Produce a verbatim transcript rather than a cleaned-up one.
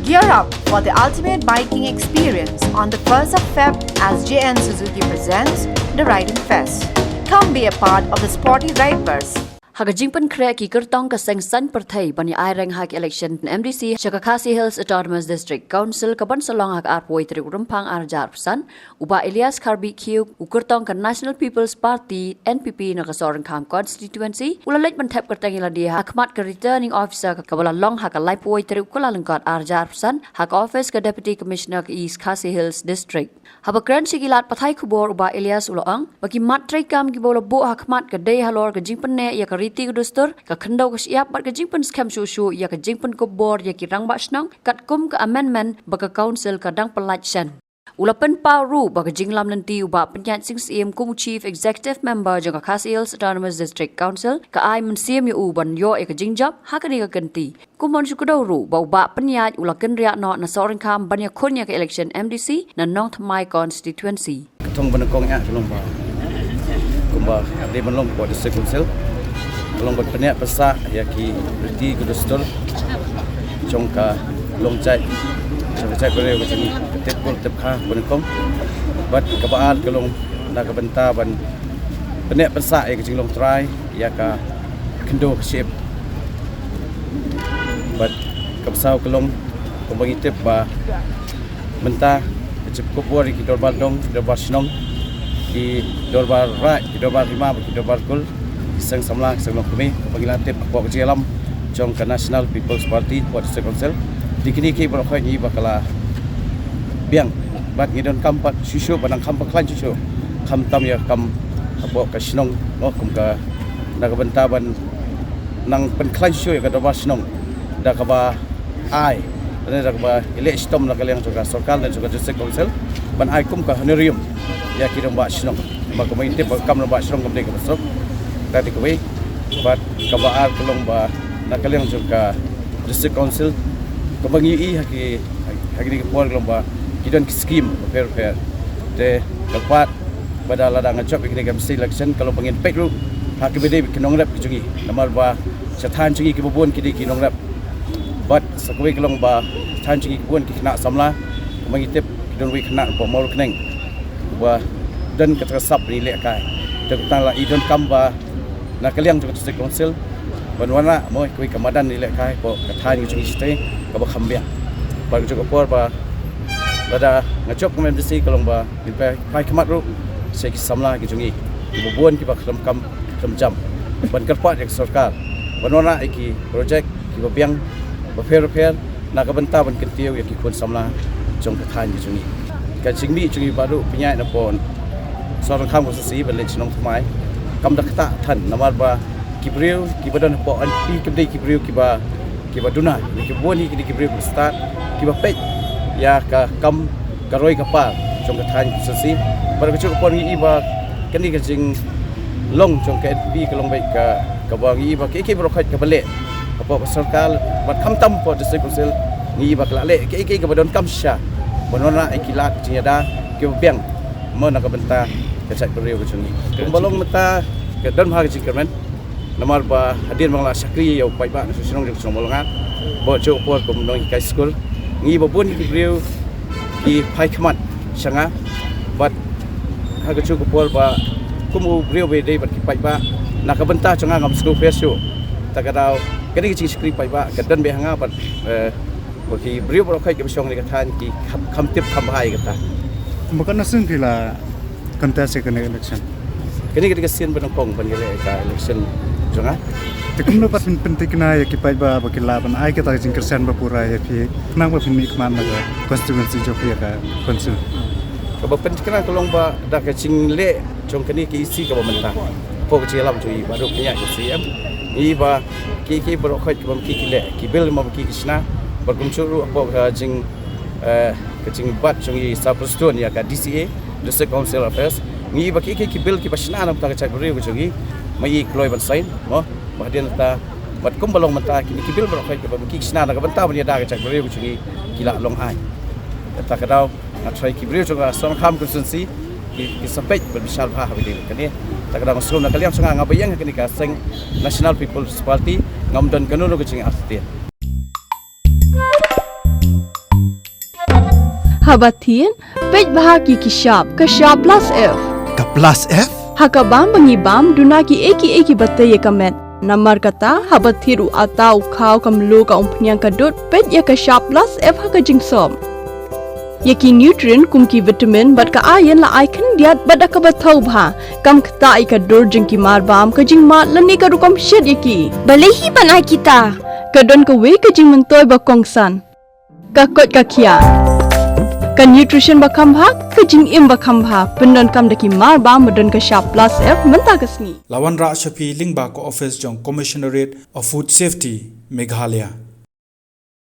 Gear up for the ultimate biking experience on the first of Feb as J N Suzuki presents the Riding Fest. Come be a part of the sporty riders. Ha ka jingpynkhreh ki kyrtong ka seng saiñ pyrthei ban ïa ai reng ha ka election M D C sha ka Khasi Hills Autonomous District Council ka ban sa long ha ka arphew tarik u Rymphang arhajar arphew san, u Bah Elias Kharbih Khiu, u kyrtong ka National People's Party, N P P, na ka Sohryngkham constituency, u la leit ban thep kyrteng ïa lade ha khmat ka Returning Officer kaba la long ha ka laiphew tarik u Kyllalyngkot arhajar arphew san ha ka office ka Deputy Commissioner ka East Khasi Hills District. Haba kren sha ki lad pathai khubor, u Bah Elias u la ong ba ki mat treikam kiba u la buh ha khmat ka dei halor ka jingpynneh ïa ka riti ka dustur, ka khyndew ka shyiap bad ka jingpynskhem shuh shuh ïa ka jingpynkup bor ïa ki rangbah shnong katkum ka amendment ba ka council ka dang pyllait shen. U la pynpaw ruh ba ka jinglam lynti u Bah Pynïaid Sing Syiem kum u Chief Executive Member jong ka Khasi Hills Autonomous District Council ka ai mynsiem ïa u ban ïoh ïa ka jingjop ha kane ka kynti. Kumba un shu kdew ruh ba u Bah Pynïaid u la kynriah noh na Sohryngkham ban ïakhun ïa ka election M D C na Nongthymmai constituency. Ka thong ba nyngkong ïa ka long ba kumba dei ban long ka District Council, ka long ban pynïaid pynsah ïa ki riti ki dustur jong ka longjaid, jong ka jaitbynriew ka jong ngi, ka tip kur tip kha ba nyngkong. Bad kaba ar ka long na ka bynta ban pynïaid pynsah ïa ka jinglong trai ïa ka khyndew ka shyiap. Bad kaba saw ka long kumba ngi tip ba mynta ka jingkup bor ïa ki dorbar dong, ki dorbar shnong, ki dorbar raid, ki dorbar hima bad ki dorbar kul, ki seng samla, ki seng longkmie, kumba ngi la tip hapoh ka jingïalam jong ka National People's Party hapoh District Council. Te kine ki baroh khoit ngi ba ka la biang bad ngi donkam pat shuh shuh ba nang kham pynkhlaiñ shuh shuh, khamtam ïa ka kam hapoh ka shnong, mo, kum ka, na ka bynta ban nang pynkhlaiñ shuh shuh ïa ka dorbar shnong da kaba ai, lane da kaba ïaleh shitom na ka liang jong ka sorkar lane jong ka District Council ban ai kum ka honorarium ïa ki rangbah shnong. Ba kumba ngi tip ba ka kam rangbah shnong kam dei kaba suk. Kata te kawei, bad kaba ar ka long ba na ka liang jong ka District Council kumba ngi ïohi ha ki, ha kine ki por ka long ba ki don ki skim bapher bapher. Te kyrpad ba da lada nga jop ïa kine ki M C election ka long ba ngin peit ruh ha kiba dei ki nongrep ki jong ngi, namar ba sha thaiñ jong ngi kiba bun ki dei ki nongrep. Bad sa kawei ka long ba thaiñ jong ngi ki bun ki khynnah samla, kumba ngi tip ki don wei khynnah hapoh Mawryngkneng ba don kata ka sap ban ïalehkai. Te kumta la i donkam ba na ka liang jong ka District Council ban wanrah, mo, kawei ka madan ïalehkai hapoh ka thaiñ ka jong ngi shatei kaba kham biang. Bad ka jong ka por ba lada nga jop kum M D C ka long ba ngin phai, phai khmat ruh sha ki samla ki jong ngi kiba bun kiba khlem kam khlem jam ban kyrpad ïa ka sorkar ban wanrah ïa ki projek kiba biang bapher bapher na ka bynta ban kyntiew ïa ki khun samla jong ka thaiñ ki jong ngi. Ka jingmih jong ngi Bah Pynïaid napoh Sohryngkham constituency ban leit sha Nongthymmai kam da ktah than, namar ba ki briew kiba don hapoh N P P kim dei ki briew kiba, kiba duna, kiba bun hi ki dei ki briew kiba stad, kiba peit ïa ka kam ka roi ka par jong ka thaiñ constituency. Bad ka jong ka por ngi i ba kane ka jinglong jong ka N P P ka long beit ka, kaba ngi i ba kiei kiei baroh khoit kaba leh hapoh ka sorkar bad khamtam hapoh District Council ngi i ba ka la leh kiei kiei kaba donkam shisha ban wanrah ïa ki lad jingïada kiba biang, mo, na ka bynta ka jaitbynriew ka jong ngi. Kumba long mynta ka don bha ka jingkyrmen. Namar ba hadien ba nga la shakri ïa u paidbah na shnong jong ka shnong Mawlynga, bad jong ka por kum nonghikai skul, ngi ba bun ki briew ki phai khmat sha nga. Bad ha ka jong ka por ba kum u briew ba dei bad ki paidbah, na ka bynta jong nga ngam sngewpher shuh. Ta ka daw kane ka jingshakri paidbah ka don beit ha nga bad, eh, ba ki briew baroh khoit kiba shong ha kane ka thaiñ ki kham, kham tip kham bha ïa kata. Ba katno sien phi la contest ïa kane ka election? Kane ka dei ka sien ba nyngkong ban ïaleh ïa ka election jong nga. Te kumno pat phin pynthikna ïa ki paidbah ba ki lah ban ai kata ka jingkyrshan ba pura ïa phi khnang ba phin mihkhmat na ka constituency jong phi ïa ka council? Kaba pynthikna ka long ba da ka jingleh jong kane ka E C kaba mynta, hapoh ka jingïalam jong i Bah Pynïaid ka C E M, i ba kiei kiei baroh khoit kiba ma ki ki leh, ki bill ma ki ki shna, bad kumjuh ruh hapoh ka jing, eh, ka jingbat jong i Sir Prestone ïa ka D C A, District Council Affairs, ngi i ba kiei kiei ki bill kiba shna na ka bynta ka jaitbynriew ka jong ngi, ma i kloi ban sign, mo, ba hadien ta, bad kumba long mynta kine ki bill baroh khoit kiba ma ki ki shna na ka bynta ban ïada ka jaitbynriew ka jong ngi ki la long aiñ. Ta ka daw nga tharai ki briew jong ka Sohryngkham constituency ki, ki sa peit bad bishar bha ha kane. Ta ka daw nga sngewthuh na ka liang jong nga, nga ba ïeng ha kane ka seng National People's Party, ngam don kano kano ka jingartatien. Haba thied, peit bha ki ki shap, ka shap plus F. Ka plus F? Ha ka bam ba ngi bam, duna ki ei ki ei kiba tei ïa ka met. Namar kata, haba thied u atta, u khaw, ka mluh, ka umphniang, ka dud, peit ïa ka shap plus F ha ka jingsop. Ïa ki nutrient kum ki vitamin bad ka iron la ai khyndiat bad da kaba thaw bha. Kam ktah ïa ka dur jong ki mar bam, ka jingmad lane ka rukom shet ïa ki. Balei hi ban ai kita? Ka don kawei ka jingmyntoi ba kongsan. Ka koit ka khiah. Ka nutrition ba kham bha, ka jingim ba kham bha. Pyndonkam da ki mar bam ba don ka shap plus F mynta ka sngi. La wanrah sha phi lyngba ka office jong Commissionerate of Food Safety, Meghalaya.